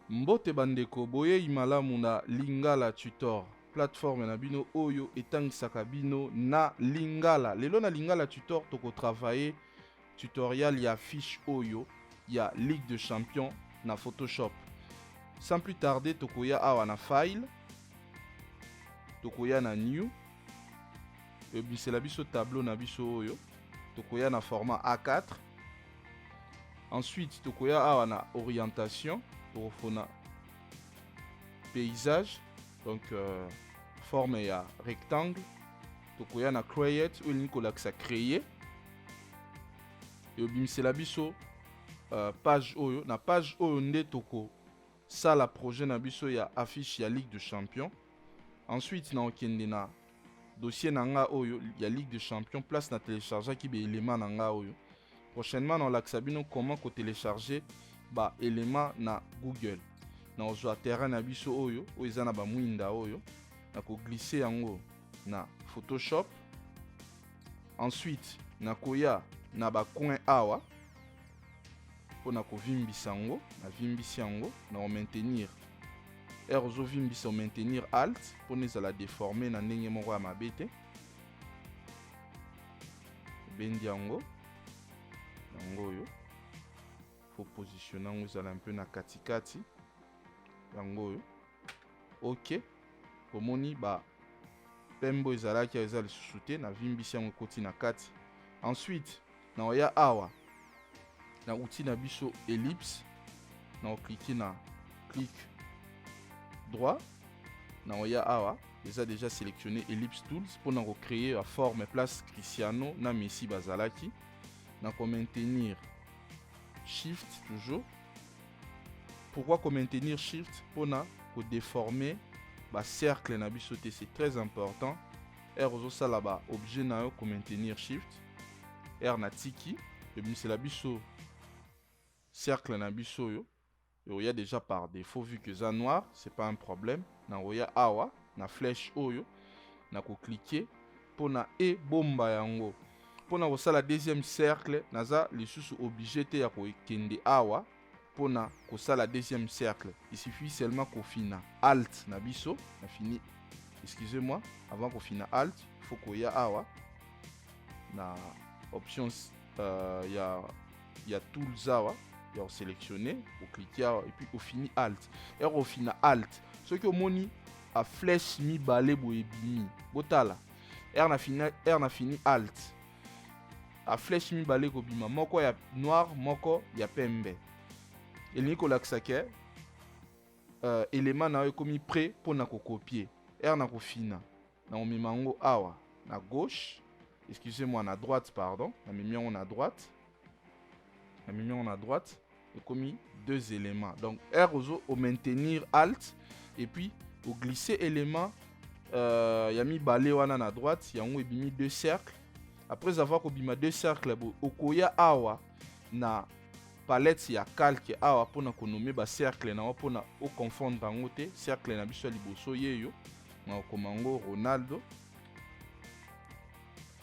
Mbote bandeko, boyei malamu na Lingala Tutor, plateforme na bino oyo etangisaka bino na Lingala. Lelo na Lingala Tutor toko travailler tutorial ya fiche oyo ya Ligue de Champions na Photoshop. Sans plus tarder, tokoya awa na file, tokoya na new, ebimisela biso tableau na biso oyo, tokoya na format A4. Ensuite, tokoya awa na orientation, tokofona paysage, donc forme ya rectangle, tokoya na create oyo elingi kolakisa créer, ebimisela biso page oyo. Na page oyo nde tokosala projet na biso ya affiche ya Ligue de Champions. Ensuite, na okende na dossier na nga oyo ya Ligue de Champions, place na téléchargeaki ba élément na nga oyo. Prochainement na olakisa bino comment ko télécharger ba élément na Google. Na ozwa terrain na biso oyo, oyo eza na ba mwinda oyo, na ko glisser yango na Photoshop. Ensuite, na koya na ba coin awa mpona kovimbisa yango, na vimbisi yango, na ko maintenir R, ozovimbisa, maintenir alt mpona ezala déformé na ndenge moko ya mabe te. Obendi yango, yango oyo faut positionner yango ezala un peu na katikati, yango oyo. Ok, omoni ba pembe ezalaki eza lisusu te, na vimbisi yango ekoti na kati. Ensuite, na oya awa na outil na biso ellipse, na oklike na clic droit, na oya awa eza déjà sélectionné ellipse tools mpona kocréer la forme place Cristiano na Messi bazalaki. Na ko maintenir shift toujours. Pourquoi ko maintenir shift? Mpona kodéformer bacercle na biso te, c'est très important. R ozosala ba objet na yo, ko maintenir shift. R na tiki ebimisela biso cercle na biso oyo oya déjà par défaut, vu que eza noir, c'est pas un problème. Na oya awa na flèche oyo, na kokliquer mpona ebomba yango mpona kosala deuxième cercle. Naza lisusu obligé te ya kokende awa mpona kosala deuxième cercle, il suffit seulement kofina alt na biso. Na fini, excusez-moi, avant kofina alt, il faut koya awa na options ya tools awa ya kosélectionner, oklike awa et puis ofini alt. Ere ofina alt, soki omoni a flèche mibale boye ebimi, botala, r na fini, r na fini alt, a flèche mibale ekobima, moko ya noir, moko ya pembe, elingi kolakisa ke élément na yo ekomi prêt mpona kocopier. R na kofina, na komema yango awa na gauche, excusez-moi, na droite, pardon, namemi yango na droite, namemi yango na droite, ekomi deux éléments. Donc r ozo maintenir alt et puis oglisser élément ya mibale wana na droite, yango ebimi deux cercles. Après avoir kobima deux cercles, okoya awa na palette ya calque awa mpona konommer bacercle na yo, mpona oconfondre yango te. Cercle na biso ya liboso yeyo, na okoma yango Ronaldo,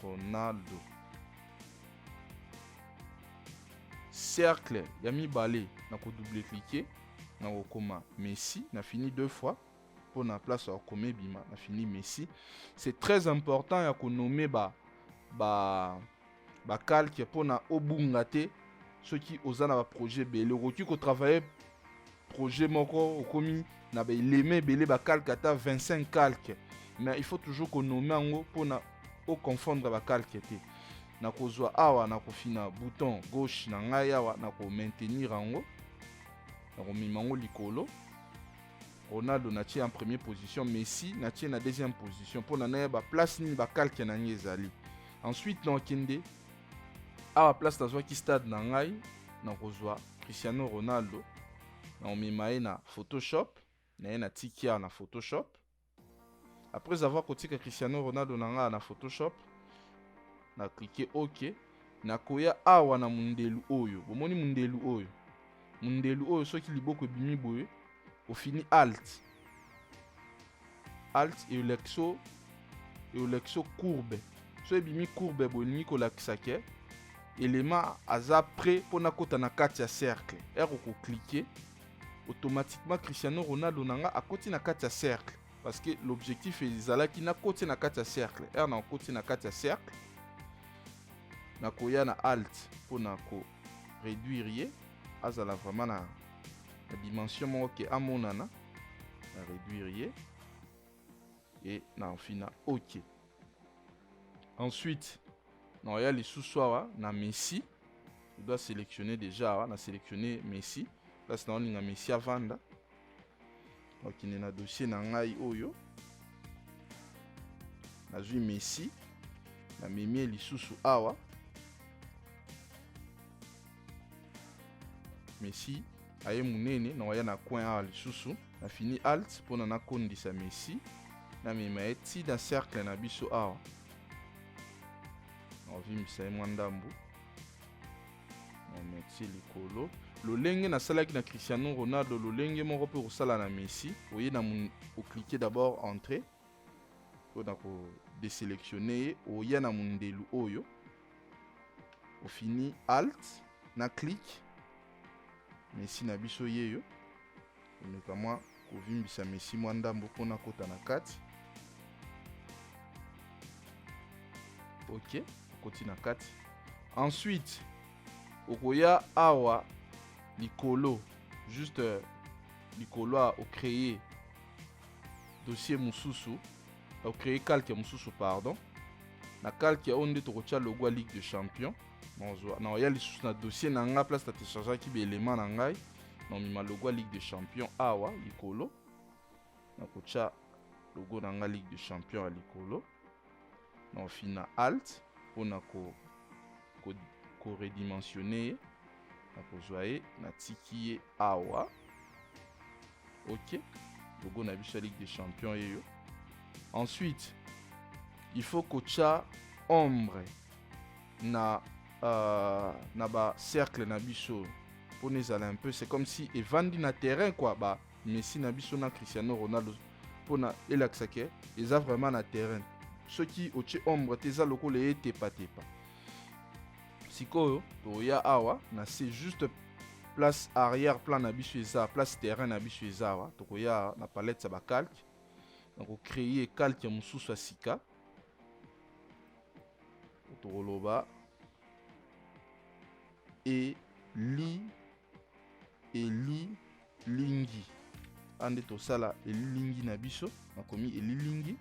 Ronaldo. Cercle ya mibale, na kodouble cliquer, na kokoma Messi, na fini deux fois mpona place ya kokoma ebima, na fini Messi. C'est très important ya konommer ba bacalque mpona obunga te. Soki oza na baprojet ebele, okoki kotravailler projet moko, okomi na baélément ebele, bacalque ata 25 calque, mais il faut toujours konommer yango mpona oconfondre bacalque te. Nakozwa awa, nakofina bouton gauche na ngai awa, nakomaintenir yango, nakomema yango likolo. Ronaldo natie en première position, Messi natie na deuxième position, mpona nayeba place nini bacalque na ngai ezali. Ensuite, nakokende awa place nazwaki stade na ngai, nakozwa Cristiano Ronaldo, nakomema ye na Photoshop na ye, natiki awa na Photoshop. Après avoir kotika Cristiano Ronaldo na ngai na Photoshop, na clique OK. Nakoya awa na mundelu oyo, bomoni mundelu oyo, mundelu oyo, soki liboko ebimi boye, ofini alt, alt elakisi courbe. So ebimi courbe boye, elingi kolakisa ke élément aza prêt mpona kota na kati ya cercle. Ere okocliquer. Automatiquement, Cristiano Ronaldo na nga akoti na kati ya cercle, parce que l'objectif ezalaki nakoti na kati ya cercle. Ere na okoti na kati ya cercle, nakoya na Alt mpona ko réduire ye, azala vraiment na dimension moko ke amonana. Na réduire ye e na fina OK. Ensuite, naoya lisusu awa na Messi. Je dois sélectionner déjà awa. Na sélectionner Messi, place naolinga Messi avanda. Nakende na dossier na ngai oyo, nazwi Messi, namemi ye lisusu awa. Messi aye monene. Naoya na coin awa lisusu, nafini Alt mpona nakondisa Messi, namema ye ti na cercle na biso awa. Naovimbisa ye mwa ndambu, nametie likolo. Lolenge nasalaki na Cristiano Ronaldo, lolenge moko mpe kosala na Messi. Oye na oclique d'abord Entrée mpona kodésélectionne ye. Oya na mondelu oyo, ofini Alt na clic. Messi na biso yeyo. Omeka mwa kovimbisa Messi mwa ndambo mpona kota na kati. OK, okoti na kati. Ensuite, okoya awa likolo, juste likolo awa, ocréer dossier mosusu, ocréer calque mosusu, pardon. Na calque oyo nde tokotia logo ya Ligue de Champion. Naoya lisusu na dossier na nga, place na téléchargeaki baélément na ngai. Naomema logo ya Ligue de Champion awa likolo. Nakotia logo na nga Ligue de Champion ya likolo. Naofina Alt mpona koredimensionne ye. Nakozwa ye, natiki ye awa. OK, logo na biso ya Ligue des Champions yeyo. Ensuite, il faut kotia ombre na bacercle na biso mpona ezala un peu, c'est comme si evandi na terrain quoi, ba Messi na biso na Cristiano Ronaldo, mpona elakisa ke eza vraiment na terrain. Soki otie ombre te, eza lokola etepatepa. Sikoyo toya awa na se, juste place arrière plan na biso eza, place terrain na biso eza awa. Tokoya na palette ya bacalque, nakocréer calque mosusu ya sika. Tokoloba eli elilingi. Awa nde tosala elilingi na biso. Nakomi elilingi,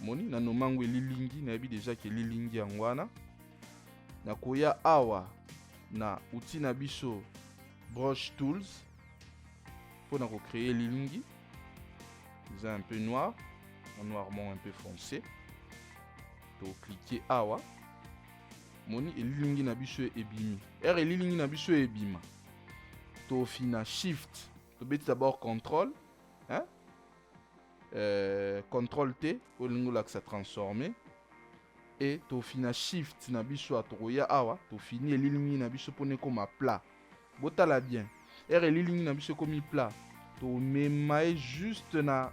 moni na nomango elilingi. Nayebi déjà ke elilingi yango wana. Nakoya awa na outil na biso brush tools mpona kocréer elilingi. Eza un peu noir, un noir moko un peu foncé. Toclique awa, moni elilingi na biso ebimi. Ere elilingi na biso ebima, tofina Shift, tobeti d'abord Contrôle, hein? Contrôle T olingi olakisa transformer. E tofina Shift na biso a tokoya awa, tofini elilingi na biso mpona ekóma plat. Botala bien, ere elilingi na biso ekomi plat, tomema ye juste na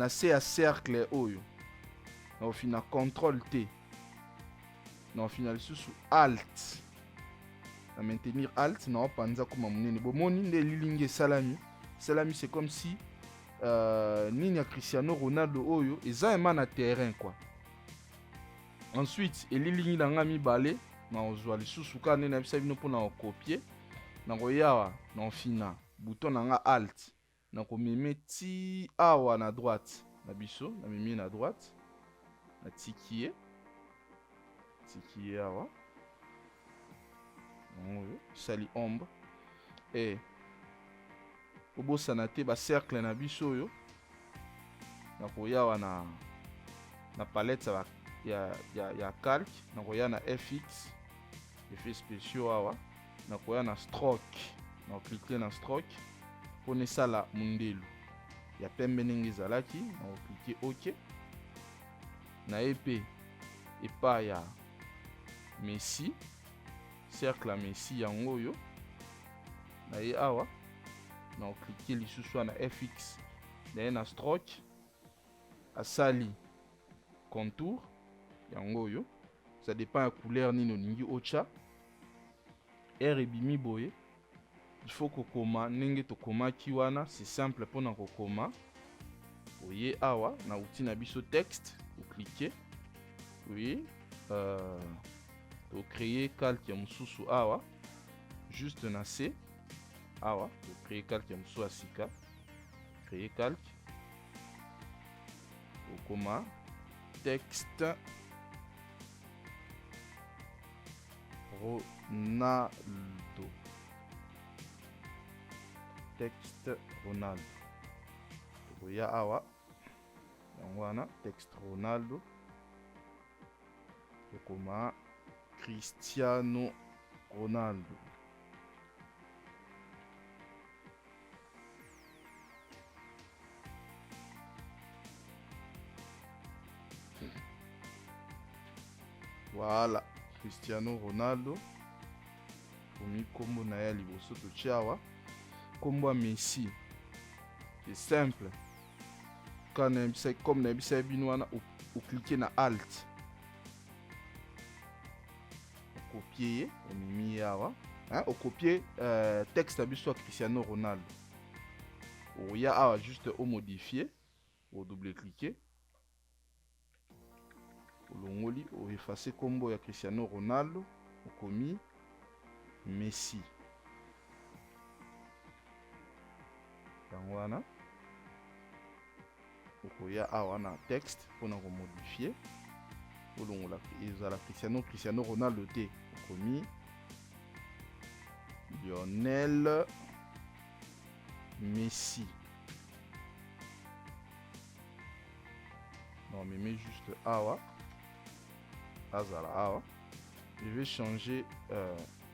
se ya cercle oyo. Na ofina Contrôle T, na ofina lisusu Alt, na maintenir Alt, na opanza koma monene. Bomoni nde elilingi esalami, esalami, c'est comme si nini ya Cristiano Ronaldo oyo eza ema na terrain quoi. Ensuite, elilingi na nga mibale, na ozwa lisusu kaka nde nayebisa bino mpona kocopier. Nakoyawa na ofina bouton na nga Alt, nakomeme ti awa na droite na biso. Namemi na droite, natiki ye, tiki ye awa. Oyo esali ombre. E obosana te bacercle na biso oyo. Nakoya awa na palette ya calque, nakoya na FX, effets spéciaux awa, nakoya na stroke, nakoclique na stroke mpona esala mondelu ya pembe ndenge ezalaki. Nakoclique OK. Naye mpe epai ya Messi, cercle ya Messi yango oyo. Naye awa, nakoclique lisusu wana FX, naye na stroke, asali contour yango oyo. Ça dépend ya couleur nini olingi otya. Ere ebimi boye. Il faut kokoma ndenge tokomaki wana, c'est simple mpona kokoma. Oye awa na outil na biso texte, oclique, oui, tocréer calque ya mosusu awa, juste na C awa, tocréer calque ya mosusu ya sika, créer calque, okoma texte Ronaldo, texte Ronaldo, tokoya awa, yango wana texte Ronaldo, tokoma Cristiano Ronaldo. Voilà, Cristiano Ronaldo. Komi kombo na ye liboso totia awa. Kombo ya Messi. C'est simple. Quand comme nayebisa bino wana, oclique na Alt. Okopie ye, omemi ye awa. Hein, okopie texte ya biso ya Cristiano Ronaldo. Oya awa juste o modifier, o double cliquer. Olongoli, o effacer kombo ya Cristiano Ronaldo, okomi Messi. Yango wana okoya awa na texte mpona komodifier, olongola ezala Cristiano Ronaldo te, okomi Lionel Messi. Non, mais mets juste awa, azala awa. Je vais changer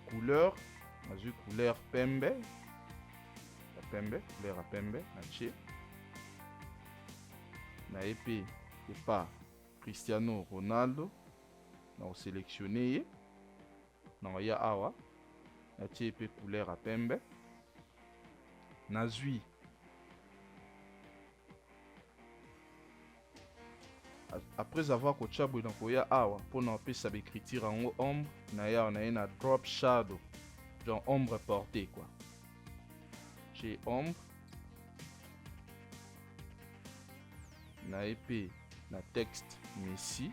couleur, nazwi couleur pembe, ya pembe, couleur ya pembe natie na ye mpe epa Cristiano Ronaldo, na kosélectionne ye, na koya awa natie mpe couleur ya pembe, nazwi après avoir kotia boye, na koya awa mpona kopesa baécriture yango ombre, na ye awa na ye na drop shadow, genre ombre portée quoi, chez ombre na ye mpe na texte Messi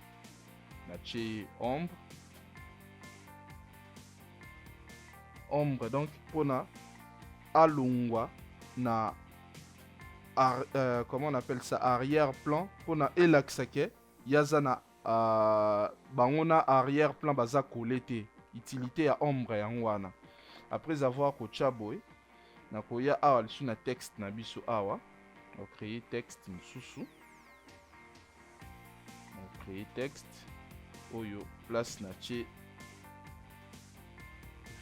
natie ye ombre, ombre donc mpona alongwa na comment on appelle ça, arrière plan, mpona elakisa ke yaza na bango na arrière plan baza kole te. Utilité ya ombre yango wana. Après avoir kotia boye, nakoya awa lisusu na texte na biso awa, ocréer texte mosusu, ocréer texte oyo place natie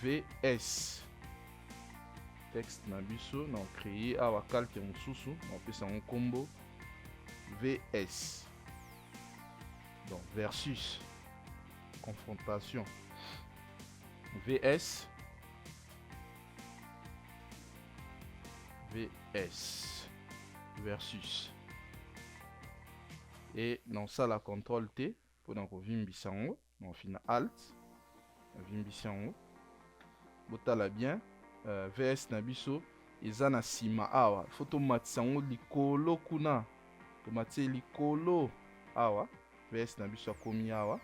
VS, texte na biso na ocréer awa calque mosusu, na opesa yango nkombo VS, donc versus, confrontation, VS, VS versus, et nasala CTRL T mpona kovimbisa yango, na ofina Alt, navimbisi yango. Botala bien, VS na biso eza na nsima awa, fo tomatisa yango likolo kuna, tomatisi likolo awa, VS na biso akomi awa.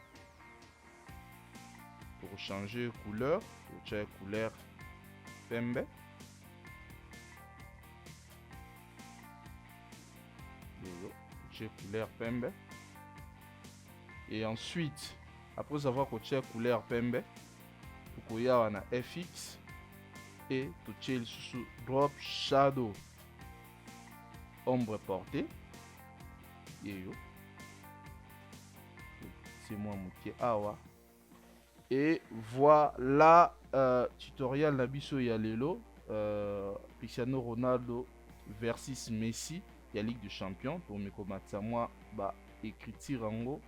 Tokochange couleur, tokotia couleur pembe. Oyo totie couleur pembe, et ensuite après avoir kotia couleur pembe, tokoya awa na FX et totie lisusu drop shadow, ombre portée, yeyo totie mwa moke awa. Et voilà, tutoriel na biso ya lelo, Cristiano Ronaldo versus Messi ya Ligue des Champions. Tomekomatisa mwa ba écriture yango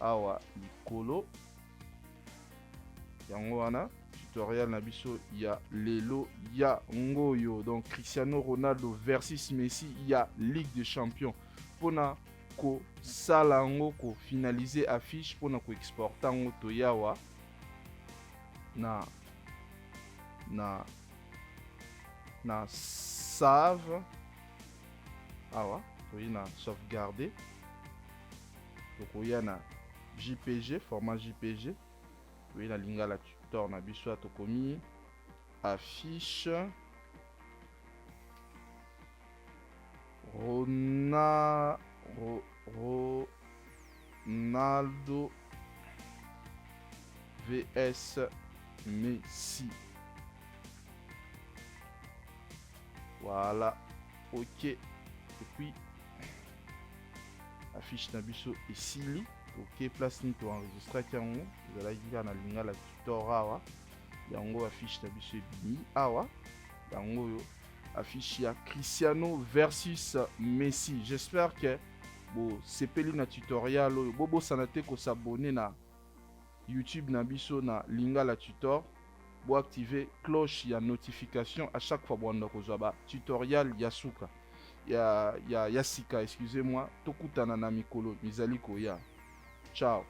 awa likolo. Yango wana tutoriel na biso ya lelo ya ngoyo, donc Cristiano Ronaldo versus Messi ya Ligue des Champions. Mpona kosala yango, kofinalize affiche, mpona koexporte yango, toyawa na Na save awa, toye na sauvegarder, tokoya na JPG, format JPG, toye na Lingala Tutor na biso, tokomi affiche Ronaldo vs Messi. Voilà, ok. Et puis affiche na biso esili. Ok, place nini toenregistraki yango? Ezalaki kaka na Lingala Tutor awa. Yango affiche na biso ebimi awa, yango oyo, affiche ya Cristiano versus Messi. J'espère que bosepeli na tutorial oyo. Bobosana te kos'abonner na YouTube na biso na Lingala Tutor, boactive cloche ya notification. À chaque fois bwanda kozwa ba tutorial ya suka ya sika, excusez-moi. Tokutana na mikolo mizali koya. Ciao.